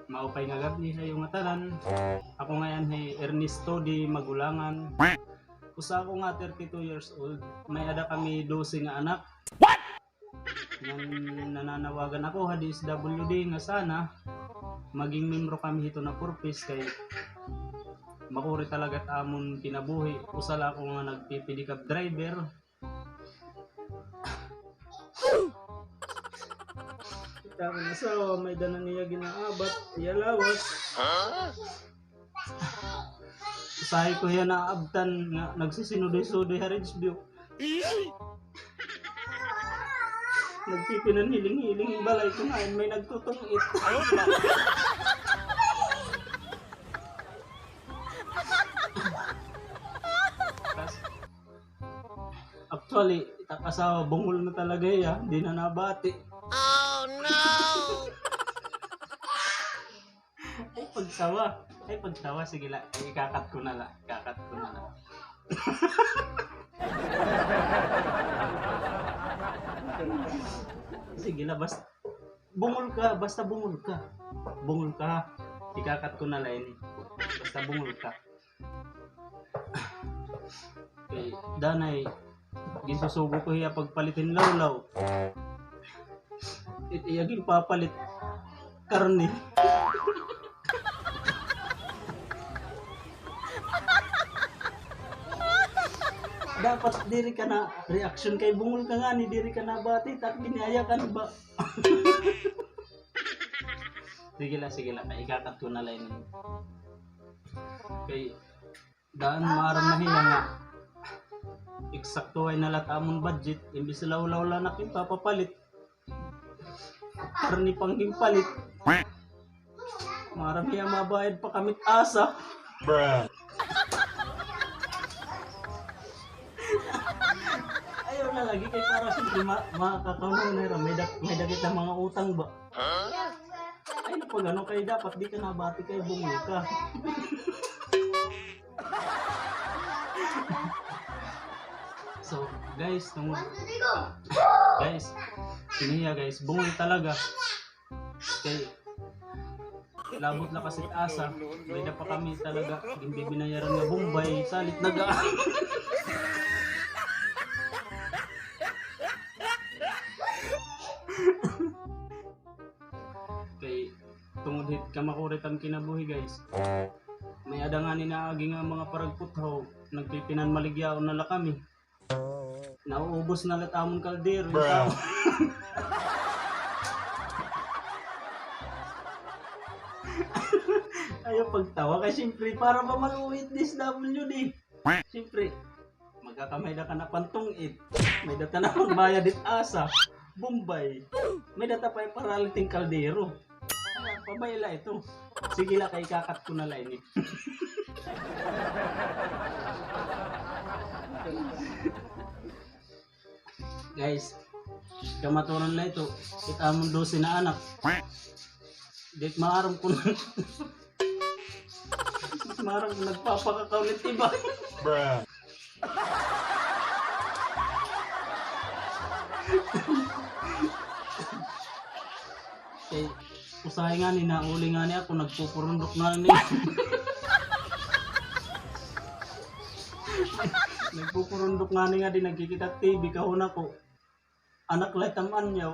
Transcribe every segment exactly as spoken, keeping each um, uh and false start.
Maupay nga gab-i ha iyo ngatanan. Ako ngay-an hi Ernesto D. Magulangan. Usa ako nga thirty-two years old. May-ada kami dose nga anak. Ngan nananawagan ako ha D S W D nga sana maging membro kami hito na Four Ps kay makuri talaga it amon kinabuhi. Usa la ako nga nagpipidikab driver. It akon asawa, may-ada na niya ginaabat, iya lawas. Usahay ko hiya naabtan nga nagsisinudoy-sudoy ha Ridgeview. Nagpipinanhiling-hiling hin balay ko nga may nagtutong-it. Actually, it ak asawa, bungol na talaga hiya, di na nabati. Oh, no! Ay, pagtawa. Ay, pagtawa. Sige la, ay, ika-cut ko na la. Ika-cut ko na la. Sige la, basta bungol ka, basta bungol ka. Bungol ka, ha? Ika-cut ko na la ini. Basta bungol ka. Kay danay, ginsusugo ko hiya pagpalit hin lawlaw. It iya ginpapalit, karne. Dapat diri ka na reaction kay bungol ka ngani, diri ka nabati, tak ginayakan ba? Sige la, sige la, kay ika-cut ko na la ini. Kay daan maaram na hiya nga eksaktuhay na la it amon budget, imbis lawlaw la an ak ginpapapalit, karne pa an ginpalit. Maaram hiya mabayad pa kami it asa. Ayaw na lagi kay para siyempre ma-, makakauna na hira. May dak-, may dagit na mga utang ba? Ay, napag-ano kay dapat di ka nabati kay bungol ka. So, guys, tungod, guys, kini hiya, guys, bungol talaga. Kay, labot la kasi it asa, may-ada pa kami talaga ginbibinayaran nga Bombay, salit naga. Kay, tungod hit kamakurit an kinabuhi, guys. May-ada ngani naagi nga mga paragputhaw, nagpipinanmaligyaon na la kami. Nauubos na la it amon kaldero, yung tao. Ayaw pagtawa kay siyempre para ba maluoy it D S W D. Siyempre, magkakamay-ada ka na pantong-it. May-ada ta na magbayad it asa, Bombay. May-ada ta pa iparaliting kaldero. Pabay la ito. Sige la, kay ika-cut ko na la ini. Guys, kamaturan la ito. It amon dose na anak. Di maaram kun, maaram kun nagpapakakaw it iba. Kay usahay ngani, nauli ngani ako, nagpupurundok ngani. Nagpupurundok ngani nga di nagkikita T V, kahon ako. Anak la it am anyaw.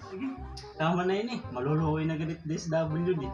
Sige. Tama na ini. Maluluoy na gad it D S W D.